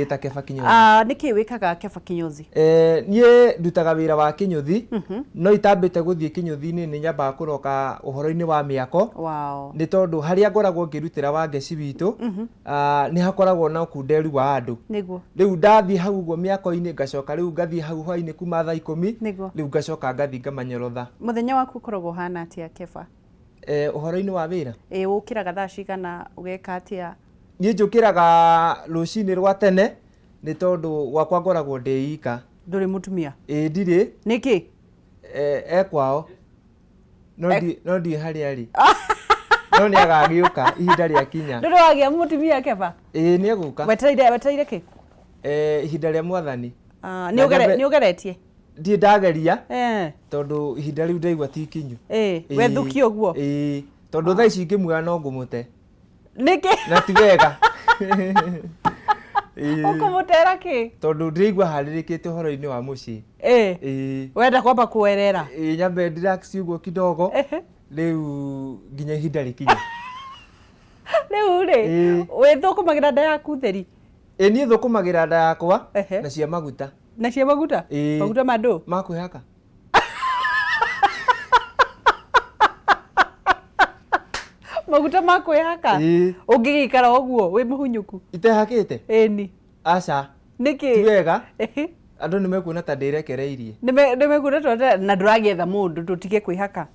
Ta Keba Kinyozi. Ah, nĩkĩ wĩkaga Keba Kinyozi? Eh, niĩ ndutaga wĩra wa kĩnyũthi, no itambĩte gũthiĩ kĩnyũthi-inĩ nĩ nyambaga kũroka ũhoro-inĩ wa mĩako. Nĩ tondũ harĩa ngoragwo ngĩrutĩra Wangeci witũ, ah, nĩ hakoragwo na ũkunderu wa andũ. Rĩu ndathiĩ hau ũguo mĩako-inĩ ngacoka rĩu ngathiĩ hau hwainĩ kuma thaa 10, rĩu ngacoka ngathiĩ ngamanyorotha. Mũthenya waku ũkoragwo ũhana atĩa Keba? Eh, ũhoro-inĩ wa wĩra? Ĩĩ, ũkĩraga thaa cigana, ũgeka atĩa? Niĩ njũkĩraga rũcinĩ rwa tene nĩ tondũ gwakwa ngoragwo ndĩ ika. Ndũrĩ mũtumia? Ĩĩ ndirĩ. Nĩkĩ? E kwao. No no ndiũĩ harĩa arĩ. No nĩ agagĩũka ihinda rĩakinya. Ndũrĩ wagĩa mũtumia Keba? Ĩĩ nĩ egũka. Wetereire wetereire kĩ? Ihinda rĩa Mwathani. Ah, nĩ ũgeretie? Ndirĩ ndageria tondũ ihinda rĩu ndaigua ti ikinyu. Ĩĩ, wethukia ũguo? Ĩĩ, tondũ thaa ici ingĩmuoya no ngũmũte. Nĩkĩ? Na ti wega. Ũkũmũtera kĩ? Tondũ ndĩraigua harĩrĩkĩte ũhoro-inĩ wa mũciĩ. Ĩĩ. Wenda kwamba kwerera? Ĩĩ, nyambe relax ũguo kidogo, rĩu nginya ihinda rĩkinye. Rĩu rĩ, wĩthũkũmagĩra nda yaku theri? Ĩĩ niĩ thũkũmagĩra nda yakwa na cia maguta. Na cia maguta? Ĩĩ. Maguta ma ndũ? Ma kwĩhaka. Maguta ma kwĩhaka? Ĩĩ. Ũngĩgĩikara ũguo wĩ mũhunyũku? Itehakĩte? Ĩni. Aca. Nĩkĩ? Ti wega. Andũ nĩ mekuona ta ndĩrekereirie. Nĩ mekuona ta na ndũragĩetha mũndũ tũtige kwĩhaka.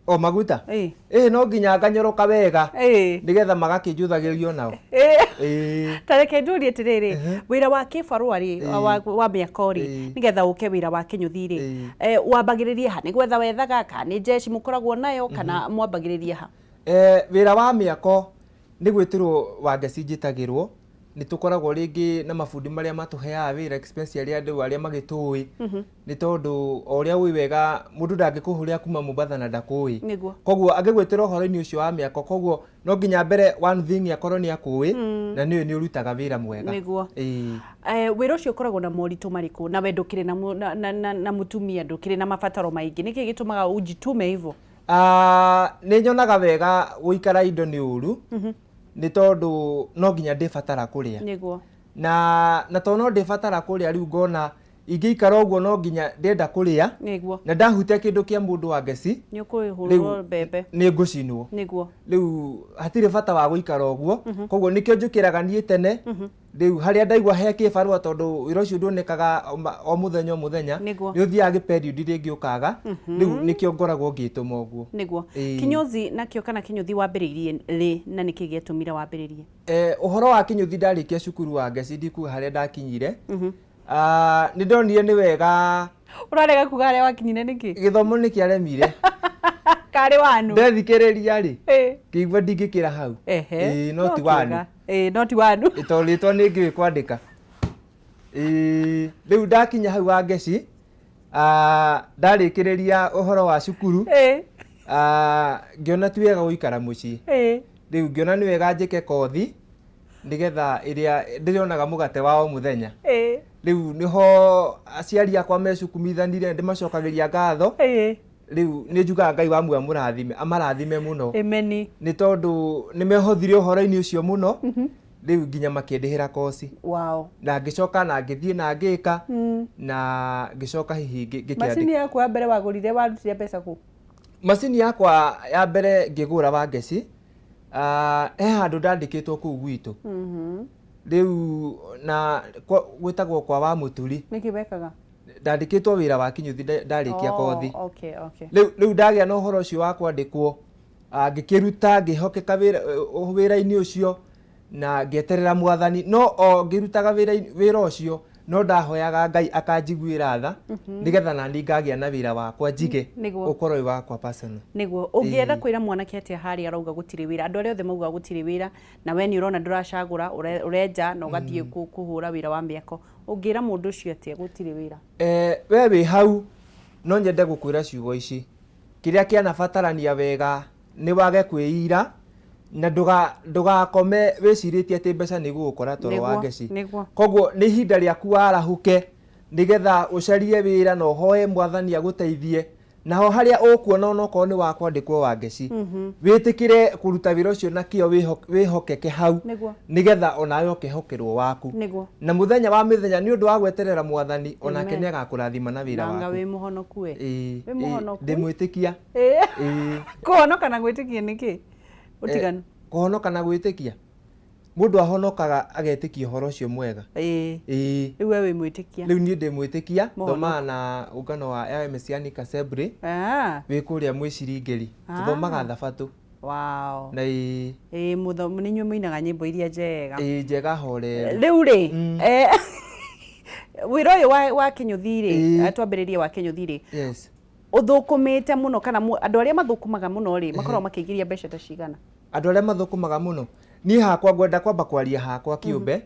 O maguta? Ĩĩ. Ĩĩ no nginya nganyoroka wega. Ĩĩ. Nĩgetha magakĩnjũthagĩria onao. Ĩĩ. Ĩĩ. Ta reke njũrie atĩrĩrĩ, wĩra wa kĩbarũa rĩ, wa mĩako rĩ, nĩgetha ũke wĩra wa kĩnyũthi rĩ, wambagĩrĩria ha? Nĩ gwetha wethaga kana nĩ jeshi mũkoragwo nayo kana mwambagĩrĩria ha? Wĩra wa mĩako nĩ gwĩtĩrwo Wangeci njĩtagĩrwo, nĩ tũkoragwo rĩngĩ na mabundi marĩa matũheaga wĩra especially andũ arĩa magĩtũĩ. Nĩ tondũ o ũrĩa ũĩ wega mũndũ ndangĩkũhũrĩra kuma Mombatha na ndakũĩ. Koguo angĩgwĩtĩra ũhoro-inĩ ũcio wa mĩako, koguo no nginya mbere one thing akorwo nĩ akũĩ na nĩ ũĩ nĩ ũrutaga wĩra mwega. Nĩguo. Ĩĩ. Wĩra ũcio ũkoragwo na moritũ marĩkũ na we ndũkĩrĩ na, na, na, na mũtumia ndũkĩrĩ na mabataro maingĩ, nĩkĩ gĩtũmaga ujitume hivyo? Nĩ nyonaga wega gũikara indo nĩ ũru, nĩ tondũ no nginya ndĩbatara kũrĩa. Nĩguo. Na tondũ no ndĩbatara kũrĩa rĩu ngona ingĩikara ũguo no nginya ndĩenda kũrĩa. Nĩguo. Na ndahutia kĩndũ kĩa mũndũ wa ngeci, Nĩ ũkũhũrwo mbembe. Nĩ ngũcinwo. Nĩguo. Rĩu hatirĩ bata wa gũikara ũguo. Koguo nĩkĩo njũkĩraga niĩ tene. Rĩu harĩa ndaigua he kĩbarũa tondũ wĩra ũcio nduonekaga o mũthenya o mũthenya. Nĩguo. Nĩ ũthiaga gĩ period rĩngĩ ũkaga. Rĩu nĩkĩo ngoragwo ngĩtũma ũguo. Nĩguo. Kinyozi nakĩo kana kĩnyũthi wambĩrĩirie rĩ na nĩkĩ gĩatũmire wambĩrĩrie? Ũhoro wa kĩnyũthi ndarĩkia cukuru wa Ngeci ndikuga harĩa ndakinyire. Nĩ ndonire nĩ wega. Ũrarega kuga harĩa wakinyire nĩkĩ? Gĩthomo nĩ kĩaremire. Karĩ wanu? Ndethikĩrĩria rĩ, ngĩigua ndingĩkĩra hau. Ĩĩ no ti wanu. Ĩĩ no ti wanu. Tondũ rĩtwa nĩ ngĩũĩ kwandĩka. Ĩĩ rĩu ndakinya hau wa Ngeci, ndarĩkĩrĩria ũhoro wa cukuru, ngĩona ti wega gũikara mũciĩ. Rĩu ngĩona nĩ wega njĩke kothi nĩgetha ĩrĩa ndĩrĩonaga mũgate wa o mũthenya. Rĩu nĩho aciari akwa mecukumithanire, ndĩmacokagĩria ngatho. Rĩu nĩ njugaga Ngai wa muoyo amũrathime, amarathime mũno. Ameni. Nĩ tondũ nĩ mehothire ũhoro-inĩ ũcio mũno, rĩu nginya makĩndĩhĩra koci. Wow. Na ngĩcoka na ngĩthiĩ na ngĩka, na ngĩcoka hihi ngĩkĩandĩka. Macini yaku ya mbere wagũrire warutire mbeca kũ? Macini yakwa ya mbere ngĩgũra Wangeci, he handũ ndandĩkĩtwo kũu gwitũ. Rĩu na gwĩtagwo kwa Wamũturi. Nĩkĩ wekaga? Ndandĩkĩtwo wĩra wa kĩnyũthi ndarĩkia kothi. Okay, okay. Rĩu ndagĩa na ũhoro ũcio wa kwandĩkwo, ngĩkĩruta ngĩhokeka wĩra-inĩ ũcio na ngĩeterera Mwathani. No o ngĩrutaga wĩra ũcio no ndahoyaga Ngai akanjiguĩra tha nĩgetha nani ngagĩa na wĩra wakwa njige ũkorwo wĩ wakwa personal. Nĩguo. Ũngĩenda kwĩra mwanake atĩa harĩa arauga gũtirĩ wĩra? Andũ arĩa othe maugaga gũtirĩ wĩra na we nĩ ũrona ndũracagũra, ũrenja na ũgathiĩ kũhũra wĩra wa mĩako. Ũngĩra mũndũ ũcio atĩa gũtirĩ wĩra? We wĩ hau no nyende gũkwĩra ciugo ici. Kĩrĩa kĩanabatarania wega nĩ wage kwĩira na ndũgakome wĩcirĩtie atĩ mbeca nĩ igũgũkora toro wa ngeci. Koguo nĩ ihinda rĩaku warahũke nĩgetha ũcarie wĩra na ũhoe Mwathani agũteithie. Naho harĩa ũkuona onokorwo nĩ wa kwandĩkwo Wangeci, wĩtĩkĩre kũruta wĩra ũcio na kĩo, wĩhokeke hau, nĩgetha onawe ũkehokerwo waku. Na mũthenya wa mĩthenya, nĩ ũndũ wa gweterera Mwathani, onake Amen. nĩ agakũrathima na wĩra Nanga waku. wĩ mũhonoku we. Ĩĩ, Wĩ ĩĩ, mũhonoku. ndĩ mwĩtĩkia. Ĩĩ. Kũhonoka na gwĩtĩkia nĩkĩ ũtiganu? Kũhonoka na gwĩtĩkia, mũndũ ahonokaga agetĩkia ũhoro ũcio mwega. Ĩĩ. Rĩu we wĩ mwĩtĩkia? Rĩu niĩ ndĩ mwĩtĩkia. Mũhonoku. Thomaga na ũngano wa Yahweh Messianic Assembly wĩ kũrĩa Mwĩciringĩri. Tũthomaga thabatũ. Na ĩĩ. Ĩĩ, mũthomu nĩ inyuĩ mũinaga nyĩmbo iria njega. Ĩĩ, njega horeru. Rĩu rĩ, wĩra ũyũ wa kĩnyũthi rĩ, twambĩrĩrie wa kĩnyũthi rĩ, ũthũkũmĩte mũno kana andũ arĩa mathũkũmaga mũno rĩ, makoragwo makĩingĩria mbeca ta cigana? Andũ arĩa mathũkũmaga mũno, niĩ hakwa ngwenda kwamba kwaria hakwa kĩũmbe,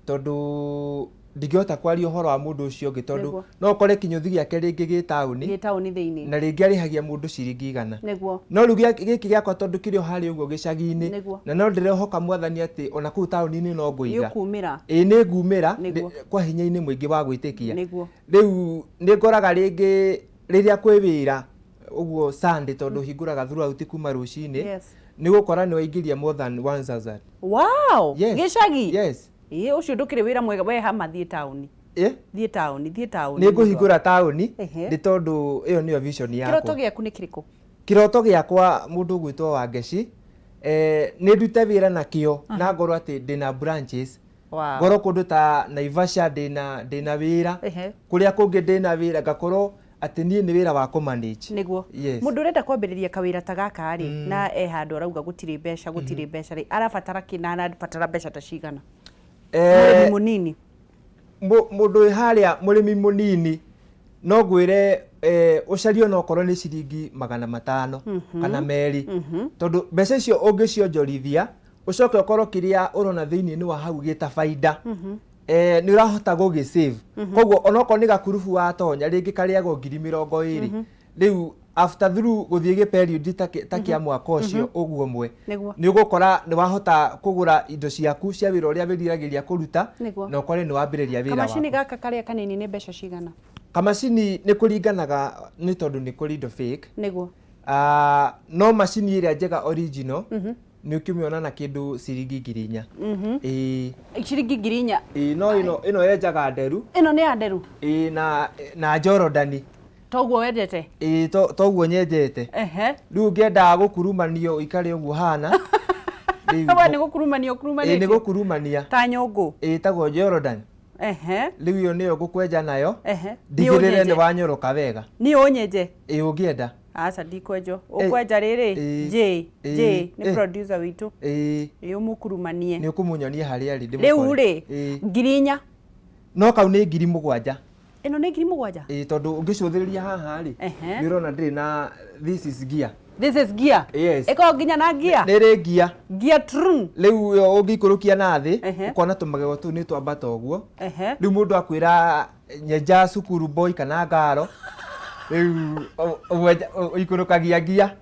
tondũ ndingĩhota kwaria ũhoro wa mũndũ ũcio ũngĩ, tondũ no ũkore kĩnyũthi gĩake rĩngĩ gĩ taũni, gĩ taũni thĩinĩ, na rĩngĩ arĩhagia mũndũ ciringi 100. No rĩu gĩkĩ gĩakwa, tondũ kĩrĩ o harĩa ũguo gĩcagi-inĩ, na no ndĩrehoka Mwathani atĩ ona kũu taũni-inĩ no ngũiga. Nĩ ũkumĩra. Ĩĩ, nĩ ngumĩra. Kwa hinya-inĩ mũingĩ wa gwĩtĩkia. Rĩu nĩ ngoraga rĩngĩ rĩrĩa kwĩ wĩra ũguo Sunday, tondũ hingũraga throughout kuma rũcinĩ, nĩ gũkora nĩ waingĩria more than 1000. Yes. Gĩcagi? Yes. Ĩĩ, ũcio ndũkĩrĩ wĩra mwega we hama, thiĩ taũni. Thiĩ taũni, thiĩ taũni. Nĩ ngũhingũra taũni, nĩ tondũ ĩyo nĩyo vision Kĩroto yakwa. gĩaku nĩ kĩrĩkũ? Kĩroto gĩakwa, mũndũ ũgwĩtwo Wangeci, nĩ ndute wĩra na kĩo na ngorwo atĩ ndĩna branches. Ngorwo kũndũ ta Naivasha ndĩna wĩra, kũrĩa kũngĩ ndĩna wĩra, ngakorwo atĩ niĩ nĩ wĩra wa kũ-manage. Yes. Mũndũ ũrenda kwambĩrĩria kawĩra ta gaka rĩ, na e handũ arauga gũtirĩ mbeca, gũtirĩ mbeca rĩ, arabatara kĩ na arabatara mbeca ta cigana? Mũrĩmi mũnini. Mũndũ wĩ harĩa mũrĩmi mũnini, no ngwĩre ũcarie onokorwo nĩ ciringi 500 kana 2, tondũ mbeca icio ũngĩcionjorithia, ũcoke ũkorwo kĩrĩa ũrona thĩinĩ nĩ wa hau gĩta baida, nĩ ũrahota gũgĩ save. Koguo onokorwo nĩ gakurubu watonya rĩngĩ karĩagwo 20,000, rĩu after through gũthiĩ gĩ period ta kĩa mwaka ũcio ũguo ũmwe, nĩ ũgũkora nĩ wahota kũgũra indo ciaku cia wĩra ũrĩa wĩriragĩria kũruta, na ũkore nĩ wambĩrĩria wĩra Kamacini waku. gaka karĩa kanini nĩ mbeca cigana? Kamacini nĩ kũringanaga, nĩ tondũ nĩ kũrĩ indo fake. No macini ĩrĩa njega original nĩ ũkĩmĩona na kĩndũ ciringi 4,000. Ĩĩ. Ciringi 4,000? Ĩĩ, no ĩno yenjaga nderu. Ĩno nĩ ya nderu? Ĩĩ, na Jorodani. Toguo wendete? Ĩĩ, toguo nyendete. Rĩu ũngĩenda gũkurumanio ũikare ũguo hana rĩu. We nĩ gũkurumanio Ĩĩ, nĩ ũkurumanĩtio? gũkurumania. Ta nyũngũ? Ĩĩ, ĩtagwo Jordan. Rĩu ĩyo nĩyo ngũkwenja nayo, ndigĩrĩre nĩ wanyoroka wega. Niĩ ũnyenje? Ĩĩ, ũngĩenda. Aca, ndikwenjwo. Ũkwenja rĩrĩ? J J nĩ producer witũ. Ĩ, ũmũkurumanie. Nĩ ũkũmũnyonia harĩa arĩ Rĩu ndĩmũkore. rĩ, 4,000? No kau nĩ 7,000. Ĩno nĩ 7,000? Ĩĩ, tondũ ũngĩcũthĩrĩria haha rĩ, nĩ ũrona ndĩrĩ na, this is gear. This is gear? Yes. Ĩkoragwo nginya na gear? Nĩ ĩrĩ gear. Gear true. Rĩu ĩyo ũngĩikũrũkia na thĩ, ũkona tũmagego tũu nĩ twambata ũguo. Rĩu mũndũ akwĩra nyenja cukuru boy kana ngaro, rĩu ũikũrũkagia ngia.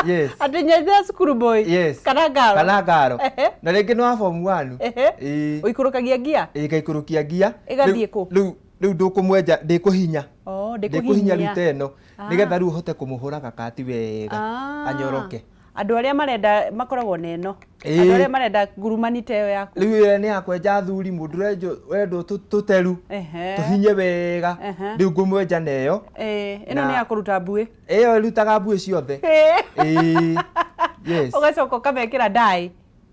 Yes. Atĩ nyenja cukuru boy? Yes. Kana ngaro? Kana ngaro. Na rĩngĩ nĩ wa form 1. Ĩĩ. Ũikũrũkagia ngia? Ĩĩ, ngaikũrũkia ngia. Ĩgathiĩ kũ? Rĩu ndũkũmwenja, ndĩkũhinya. Oh, ndĩkũhinya ndĩkũhinyia. Rĩu ta ĩno, nĩgetha rĩu ũhote kũmũhũra gakati wega, anyoroke. Andũ arĩa marenda makoragwo na ĩno. Andũ arĩa marenda ngurumani ta ĩyo yaku. Rĩu ĩyo nĩ ya kwenja athuri, mũndũ ũrendwo tũteru, tũhinye wega. Rĩu ngũmwenja na ĩyo. Ĩno nĩ ya kũruta mbuĩ. Ĩyo ĩrutaga mbuĩ ciothe. Ĩĩ, yes. Ũgacoka ũkamekĩra dye?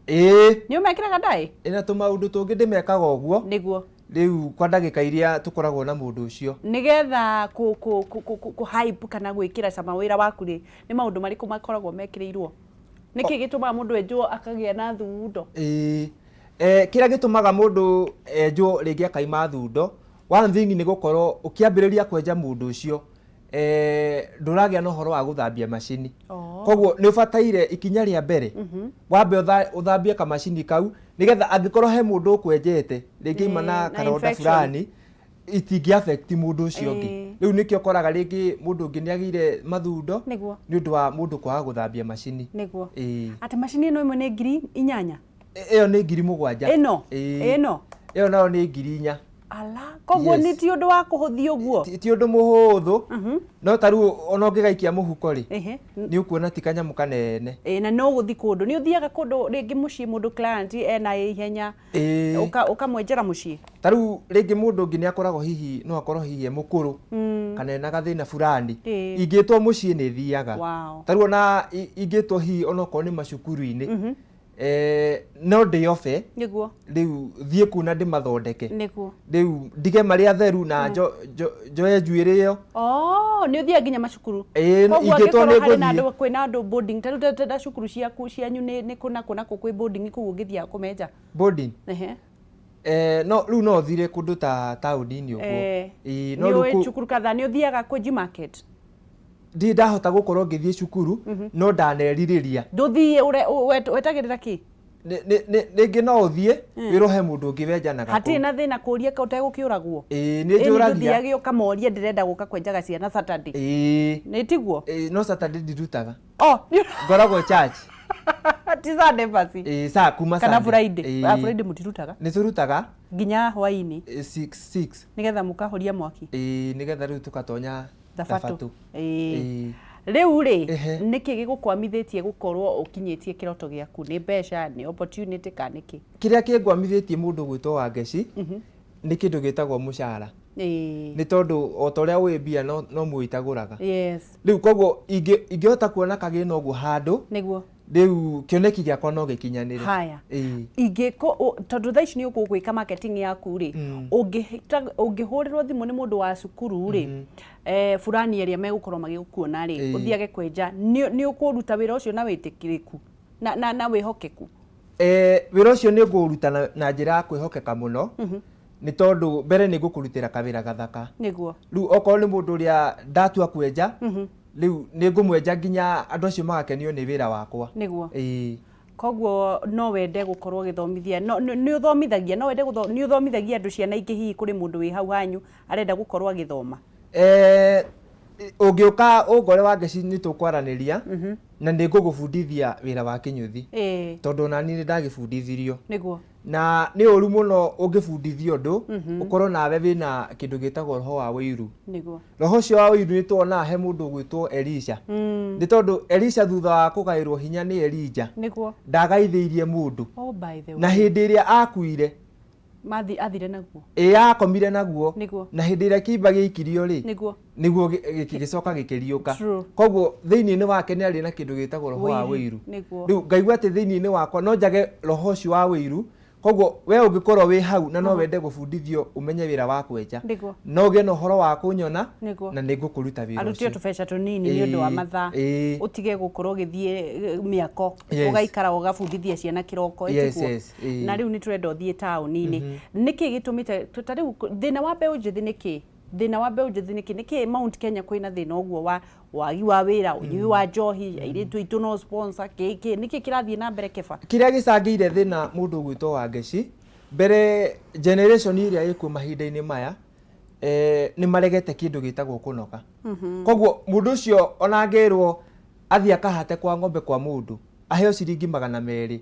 Ĩĩ. Nĩ ũmekĩraga dye? Ĩna tũmaũndũ tũngĩ ndĩmekaga ũguo. Rĩu kwa ndagĩka iria tũkoragwo na mũndũ ũcio. Nĩgetha kũ hype kana gwĩkĩra cama wĩra waku rĩ, nĩ maũndũ marĩkũ makoragwo mekĩrĩirwo? Nĩkĩ gĩtũmaga mũndũ enjwo akagĩa na thundo? Ĩĩ. Kĩrĩa gĩtũmaga mũndũ enjwo rĩngĩ akaima thundo, one thing nĩ gũkorwo ũkĩambĩrĩria kwenja mũndũ ũcio, ndũragĩa na ũhoro wa gũthambia macini. Koguo nĩ ũbataire ikinya rĩa mbere wambe ũthambie kamacini kau, nĩgetha angĩkorwo he mũndũ ũkwenjete rĩngĩ ima na Na karonda infection. fulani, itingĩ affect mũndũ ũcio ũngĩ. Rĩu nĩkĩo ũkoraga rĩngĩ mũndũ ũngĩ nĩ agĩire mathundo nĩ ũndũ wa mũndũ kwaga gũthambia macini. Atĩ macini ĩno ĩmwe nĩ 8,000? Ĩyo nĩ 7,000. Ĩno? Ĩĩ. Ĩno? Ĩyo nayo nĩ 4,000. Ala, koguo Koguo Yes. nĩ ti ũndũ wa kũhũthia ũguo. Ti ũndũ mũhũthũ, no ta rĩu ona ũngĩgaikia mũhuko rĩ, nĩ ũkuona ti kanyamũ kanene. Ĩ, na no gũthi kũndũ, nĩ ũthiaga kũndũ rĩngĩ mũciĩ mũndũ client ena ihenya, ũkamwenjera mũciĩ? Ta rĩu rĩngĩ mũndũ ũngĩ nĩ akoragwo hihi, no akorwo hihi e mũkũrũ kana ena gathĩna fulani. Ingĩtwo mũciĩ nĩ thiaga. Ta rĩu ona ingĩtwo hihi onokorwo nĩ macukuru-inĩ, no ndĩobe rĩu thiĩ kũu na ndĩmathondeke. Rĩu ndige marĩ atheru na njoe njuĩrĩ ĩyo. Oh, nĩ ũthiaga nginya macukuru? Ĩĩ, Koguo ingĩtwo angĩkorwo nĩ harĩ na ngũthiĩ. andũ, kwĩna andũ boarding, ta rĩu ta cukuru ciaku cianyu nĩ kũ na kũ na kũ kwĩ boarding kũu ũngĩthiaga kũmenja? Boarding. Ehe. No rĩu no thire kũndũ ta taũni-inĩ ũguo. Ĩĩ, no Nĩ rĩu ũĩ kũu cukuru kadhaa, nĩ ũthiaga kwĩ G market? Ndirĩ ndahota gũkorwo ngĩthiĩ cukuru, no ndanerirĩria. Ndũthiĩ, wetagĩrĩra kĩ? Rĩngĩ no ũthiĩ wĩrwo he mũndũ ũngĩ wenjanaga Hatirĩ kũu. na thĩna kũria ka ũtegũkĩũragwo? Ĩĩ, nĩ njũragia. Ndũthiage ũkamoria ndĩrenda gũka kwenjaga ciana Saturday? Ĩĩ. Nĩ tiguo? Ĩĩ, no Saturday ndirutaga. Oh, Ngoragwo church. Ti Sunday basi? Ĩĩ, saa kuma Kana Sunday. Friday? Ĩĩ. Ah, Friday mũtirutaga? Nĩ tũrutaga. Nginya hwaĩ-inĩ? 6. Nĩgetha mũkahoria mwaki? Ĩĩ, nĩgetha rĩu tũgatonya Thabatũ. thabatũ. Ĩĩ. Ĩĩ. Rĩu rĩ, nĩkĩ gĩgũkwamithĩtie gũkorwo ũkinyĩtie kĩroto gĩaku? Nĩ mbeca, nĩ opportunity, kana nĩkĩ? Kĩrĩa kĩngwamithĩtie mũndũ gwĩtwo Wangeci nĩ kĩndũ gĩtagwo mũcara. Nĩ tondũ o ta ũrĩa ũĩ mbia no mũitagũraga. Rĩu koguo ingĩhota kuona kagĩna ũguo handũ, rĩu kĩoneki gĩakwa no gĩkinyanĩre. Haya. Ingĩko tondũ thaa ici nĩ ũgũgwĩka marketing yaku rĩ, ũngĩhũrĩrwo thimũ nĩ mũndũ wa cukuru rĩ, burani ĩrĩa megũkorwo magĩgũkuona rĩ, ũthiage kwenja, nĩ ũkũruta wĩra ũcio na wĩtĩkĩrĩku na wĩhokeku? Wĩra ũcio nĩ ngũũruta na njĩra ya kwĩhokeka mũno, nĩ tondũ mbere nĩ ngũkũrutĩra kawĩra gathaka. Rĩu okorwo nĩ mũndũ ũrĩa ndatua kwenja, rĩu nĩ ngũmwenja nginya andũ acio magakenio nĩ wĩra wakwa. Koguo no wende gũkorwo ũgĩthomithia, nĩ ũthomithagia, no wende nĩ ũthomithagia andũ ciana ingĩ, hihi kũrĩ mũndũ wĩ hau hanyu arenda gũkorwo agĩthoma? Ũngĩũka ũngore Wangeci nĩ tũkwaranĩria na nĩ ngũgũbundithia wĩra wa kĩnyũthi. Tondũ ona niĩ nĩ ndagĩbundithirio. Na nĩ ũru mũno ũngĩbundithio ũndũ, ũkorwo nawe wĩna kĩndũ gĩtagwo roho wa ũiru. Roho ũcio wa ũiru nĩ tuonaga he mũndũ ũgwĩtwo Elisha. Nĩ tondũ Elisha thutha wa kũgaĩrwo hinya nĩ Elijah, ndagaithĩirie mũndũ. Oh, by the Na way. hĩndĩ ĩrĩa akuire, Mathi athire naguo. Ĩĩ, akomire naguo. Na hĩndĩ ĩrĩa kĩimba gĩaikirio rĩ, nĩguo gĩgĩcoka gĩkĩriũka. Koguo thĩinĩ-inĩ wake nĩ arĩ na kĩndũ gĩtagwo roho wa Ũiru. ũiru. Rĩu ngaigua atĩ thĩinĩ-inĩ wakwa no njage roho ũcio wa ũiru. Koguo we ũngĩkorwo wĩ hau na no wende gũbundithio ũmenye wĩra wa kwenja, no ũgĩe na ũhoro wa kũnyona na nĩ ngũkũruta wĩra Arutio ũcio. tũbeca tũnini nĩ ũndũ wa mathaa. Ũtige gũkorwo ũgĩthiĩ mĩako, ũgaikara ũgabundithia ciana kĩroko, ĩtiguo? Na rĩu nĩ tũrenda ũthiĩ taũni-inĩ. Nĩkĩ gĩtũmĩte ta rĩu thĩna wa mbeũ njĩthĩ nĩkĩ? Thĩna wa mbeũ njĩthĩ nĩkĩ? Nĩkĩ Mount Kenya kwĩna thĩna ũguo wa wagi wa wĩra, ũnyui wa njohi, airĩtu aitũ no sponsor, kĩ nĩkĩ kĩrathiĩ na mbere Keba? Kĩrĩa gĩcangĩire thĩna mũndũ ũgwĩtwo Wangeci, mbere generation ĩrĩa ĩkuo mahinda-inĩ maya, nĩ maregete kĩndũ gĩtagwo kũnoga. Koguo mũndũ ũcio ona angĩrwo athiĩ akahate kwa ng'ombe kwa mũndũ, aheo ciringi 200,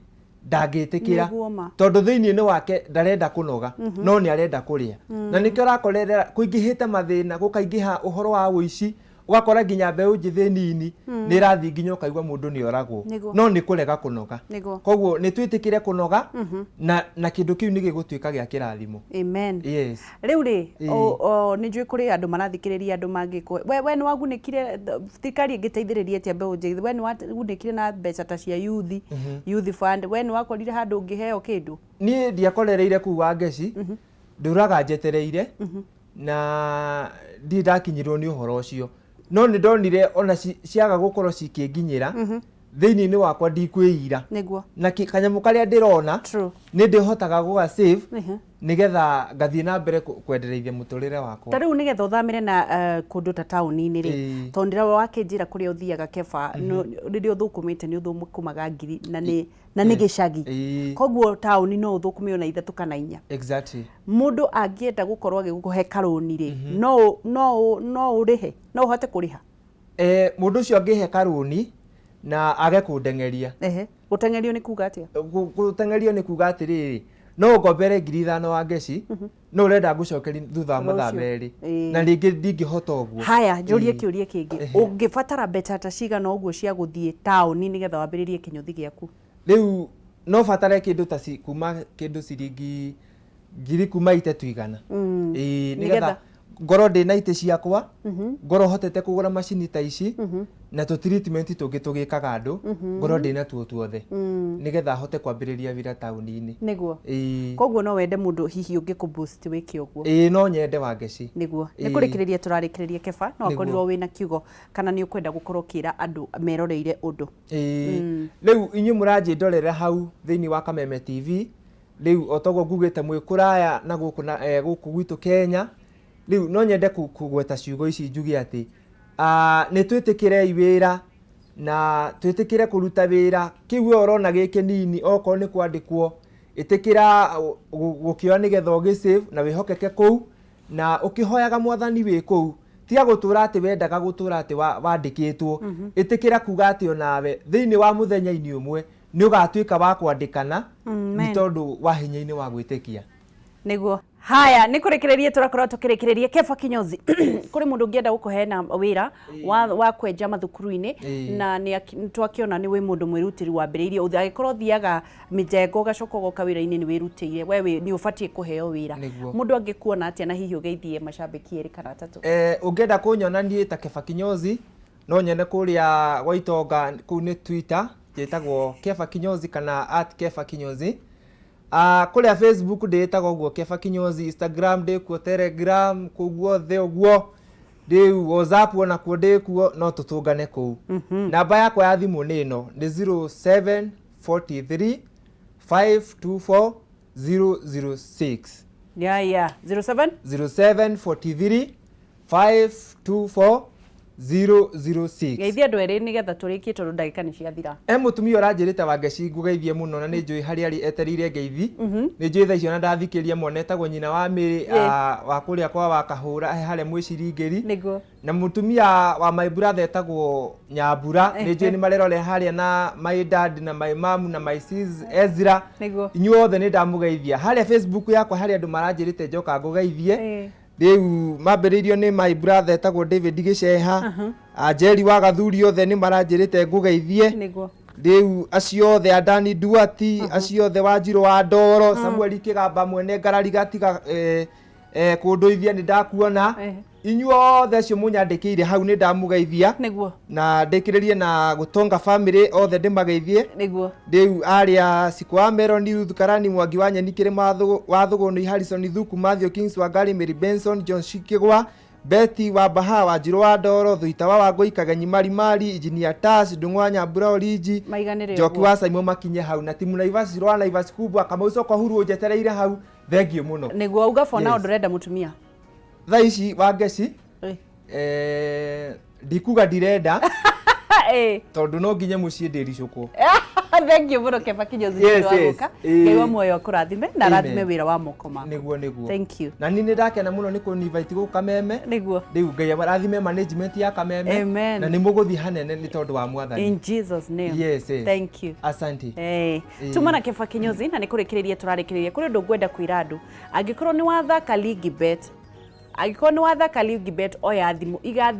ndangĩtĩkĩra. Tondũ thĩinĩ-inĩ wake ndarenda kũnoga, no nĩ arenda kũrĩa. Na nĩkĩo ũrakorerera kũingĩhĩte mathĩna, gũkaingĩha ũhoro wa ũici, ũgakora nginya mbeũ njĩthĩ nini nĩ ĩrathiĩ nginya ũkaigua mũndũ nĩ oragwo. No nĩ kũrega kũnoga. Koguo nĩ twĩtĩkĩre kũnoga na kĩndũ kĩu nĩ gĩgũtuĩka gĩa kĩrathimo. Amen. Rĩu rĩ, nĩ njũĩ kũrĩ andũ marathikĩrĩria andũ mangĩkwo. We nĩ wagunĩkire, thirikari ĩngĩteithĩrĩria atĩa mbeũ njĩthĩ? We nĩ wagunĩkire na mbeca ta cia youth, youth fund. We nĩ wakorire handũ ũngĩheo kĩndũ? Niĩ ndiakorereire kũu Wangeci, ndũraga njetereire, na ndirĩ ndakinyĩrwo nĩ ũhoro ũcio. No nĩ ndonire ona ciaga gũkorwo cikĩnginyĩra, thĩinĩ-inĩ wakwa ndikwĩira. Na kanyamũ karĩa ndĩrona, nĩ ndĩhotaga gũga save, nĩgetha ngathiĩ na mbere kwendereithia mũtũrĩre wakwa. Ta rĩu nĩgetha ũthamĩre na kũndũ ta taũni-inĩ rĩ, tondũ ndĩrona wakĩnjĩra kũrĩa ũthiaga Keba, rĩrĩa ũthũkũmĩte nĩ ũthũkũmaga ngiri na nĩ gĩcagi. Koguo taũni no ũthũkũme ona 3 kana 4. Mũndũ angĩenda gũkorwo agĩkũhe karũni rĩ, no ũrĩhe, no ũhote kũrĩha? Mũndũ ũcio angĩhe karũni na age kũndeng'eria. Gũteng'erio nĩ kuga atĩa? Gũteng'erio nĩ kuga atĩrĩrĩ, No ũngombere 5,000 wa ngeci, no ũrenda ngũcokeri thutha wa mathaa Rũciũ. 2. Na rĩngĩ ndingĩhota ũguo. Haya, njũrie Ĩĩ. kĩũria kĩngĩ. Ũngĩbatara mbeca ta cigana ũguo cia gũthiĩ taũni nĩgetha wambĩrĩrie kĩnyũthi gĩaku? Rĩu no batare kĩndũ ta kuma kĩndũ ciringi ngiri kuma 300. Ĩĩ, Nĩgetha? Nĩgetha ngorwo ndĩna itĩ ciakwa, ngorwo hotete kũgũra macini ta ici na tũ treatment tũngĩ tũgĩkaga andũ, ngorwo ndĩna tuo tuothe nĩgetha hote kwambĩrĩria wĩra taũni-inĩ. Nĩguo. Ĩĩ. Koguo no wende mũndũ hihi ũngĩ kũ boost wĩke ũguo? Ĩĩ, no nyende, Wangeci. Nĩguo. Nĩ kũrĩkĩrĩria tũrarĩkĩrĩria, Keba, no akorirwo wĩna kiugo kana nĩ ũkwenda gũkorwo ũkĩra andũ meroreire ũndũ. Ĩĩ, rĩu inyuĩ mũranjĩndorera hau thĩinĩ wa Kameme TV, rĩu o toguo ngugĩte mwĩ kũraya na gũkũ na gũkũ gwitũ Kenya, rĩu no nyende kũgweta ciugo ici njuge atĩ nĩ twĩtĩkĩrei wĩra na twĩtĩkĩre kũruta wĩra. Kĩu we ũrona gĩ kĩnini, okorwo nĩ kwandĩkwo, ĩtĩkĩra gũkĩoya nĩgetha ũgĩ-save na wĩhokeke kũu na ũkĩhoyaga Mwathani wĩ kũu. Tiga gũtũra atĩ wendaga gũtũra atĩ wandĩkĩtwo. Ĩtĩkĩra kuga atĩ onawe thĩinĩ wa mũthenya-inĩ ũmwe nĩ ũgatuĩka wa kwandĩkana nĩ tondũ wa hinya-inĩ wa gwĩtĩkia. Nĩguo. Haya, nĩ kũrĩkĩrĩria tũrakorwo tũkĩrĩkĩrĩria. Keba Kinyozi, kũrĩ mũndũ ũngĩenda gũkũhe na wĩra wa kwenja mathukuru-inĩ, na nĩ twakĩona nĩ wĩ mũndũ mwĩrutĩri, wambĩrĩirie angĩkorwo ũthiaga mĩjengo ũgacoka ũgoka wĩra-inĩ, nĩ wĩrutĩire we nĩ ũbatiĩ kũheo wĩra. Mũndũ angĩkuona atĩa, na hihi ũgeithie macambĩki erĩ kana atatũ? Ũngĩenda kũnyona niĩ ta Keba Kinyozi, no nyone kũrĩa gwa Itonga, kũu nĩ Twitter, njĩtagwo Keba Kinyozi kana @KebaKinyozi. Kũrĩa Facebook ndĩĩtagwo ũguo Keba Kinyozi, Instagram ndĩkuo, Telegram kũu guothe ũguo, rĩu WhatsApp onakuo ndĩkuo, no tũtũngane kũu. Namba yakwa ya thimũ nĩ ĩno, nĩ 0743 524 006. Ya 07 0743 524 006. Geithia andũ erĩ nĩgetha tũrĩkie, tondũ ndagĩka nĩ ciathira. E mũtumia ũranjĩrĩte, Wangeci, ngũgeithie mũno, na nĩ njũĩ harĩa arĩ etereire ngeithi. Nĩ njũĩ thaa icio na ndathikĩria mwana etagwo nyina wa Mĩrĩ, wa kũrĩa kwa Wakahũra harĩa mwĩciringĩri. Na mũtumia wa my brother etagwo Nyambura, nĩ njũĩ nĩ marerore harĩa, na my dad na my mom na my sis Ezra. Inyuothe nĩ ndamũgeithia. Harĩa Facebook yakwa harĩa andũ maranjĩrĩte njoka ngũgeithie, rĩu mambĩrĩirio nĩ my brother etagwo David Gĩceha, Anjeri wa Gathuri, othe nĩ maranjĩrĩte ngũgeithie. Rĩu acio othe, Adani Duati, acio othe, Wanjirũ wa Ndoro, Samuel Kĩgamba mwene ngarari gatiga kũndũithia, nĩ ndakuona. Inyuothe acio mũnyandĩkĩire hau nĩ ndamũgeithia. Na ndĩkĩrĩrie na gũtonga family othe ndĩmageithie. Rĩu arĩa Siku wa Meroni, Ruth Karani, Mwangi wa Nyeni, Kĩrĩma wa Thũgũnĩ, Harrison Thuku, Matthew Kings, Wangari, Mary Benson, John Shikigwa, Betty wa Baha, Wanjirũ wa Ndoro, Thuita wa Wangũi, Kagenyi Marimari, Engineer Tash Ndung'wa, Nyambura Oriji, Maiganĩre Njoki ũguo. Wa Saimo makinye hau, na timu Naivas rwa Naivas kubwa, Kamau Soko huru ũnjetereire hau, thengiũ mũno. Nĩguo. Uga for now Yes. ndũrenda mũtumia? Thaa ici, Wangeci, ndikuga ndirenda, tondũ no nginye mũciĩ ndĩricũkwo. Thank you mũno, Keba Kinyozi, nĩ ũndũ wa gũka. Ngai wa muoyo akũrathime na arathime wĩra wa moko maku. Nĩguo. Thank you. Na niĩ nĩ ndakena mũno nĩ kũninvite gũkũ Kameme. Rĩu Ngai arathime management ya Kameme. Amen. Na nĩ mũgũthiĩ hanene nĩ tondũ wa Mwathani. In Jesus name. Yes. Thank you. Asante. Tuma na Keba Kinyozi, na nĩ kũrĩkĩrĩria tũrarĩkĩrĩria. Kũrĩ ũndũ ngwenda kwĩra andũ. Angĩkorwo nĩ wathaka Ligi Bet, angĩkorwo nĩ wathaka Ligi Bet, oya thimũ, iga thimũ.